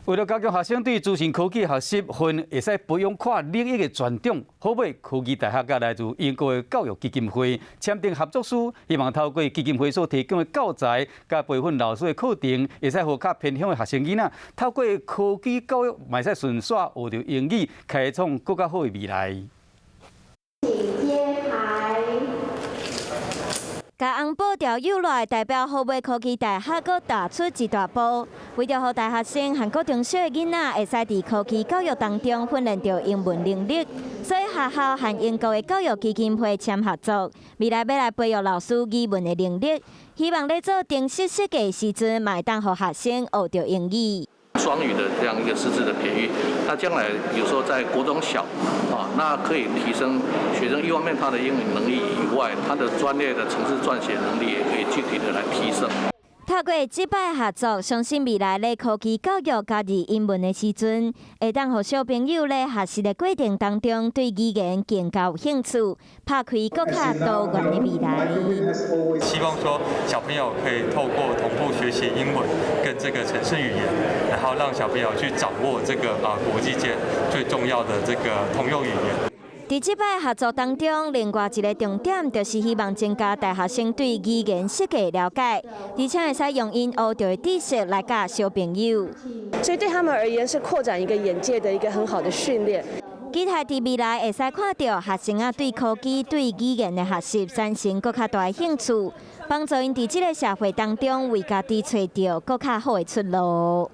為了加強學生對資訊科技學習，予𪜶會使培養跨領域的專長，河馬科技大學佮來自英國的教育基金會簽訂合作書，希望透過基金會所提供的教材，佮培訓老師的課程，會使予較偏鄉的學生囡仔，透過科技教育，嘛會使順紲學著英語，開創閣較好的未來。請揭牌。共紅布條誘來，代表河馬科技大學閣踏出一大步，為著予大學生和國中小的囡仔會使佇科技教育當中訓練著英文能力，所以學校和英國的教育基金會簽合作，未來欲來培育老師語文的能力，希望咧做程式設計時陣，嘛會當予學生學著英語。雙語的這樣一個師資的培育，那將來有時候在國中小啊，那可以提升學生一方面他的英語能力以外，他的專業的程式撰寫能力也可以具體的來提升。透過這擺合作，相信未來咧科技教育加入英文的時陣，會當予小朋友咧學習的過程當中，對語言更加有興趣，拍開閣較多元的未來。希望說小朋友可以透過同步學習英文跟這個程式語言，然後讓小朋友去掌握這個啊國際間最重要的這個通用語言。佇這擺合作當中，另外一个重點就是希望增加大學生對語言設計的了解，而且會使用𪜶學著的知識來教小朋友。所以對他們而言是擴展一個眼界的一個很好的訓練。期待佇未來會使看著學生仔對科技、對語言的學習產生閣較大的興趣，幫助𪜶佇這个社會當中為家己揣著閣較好的出路。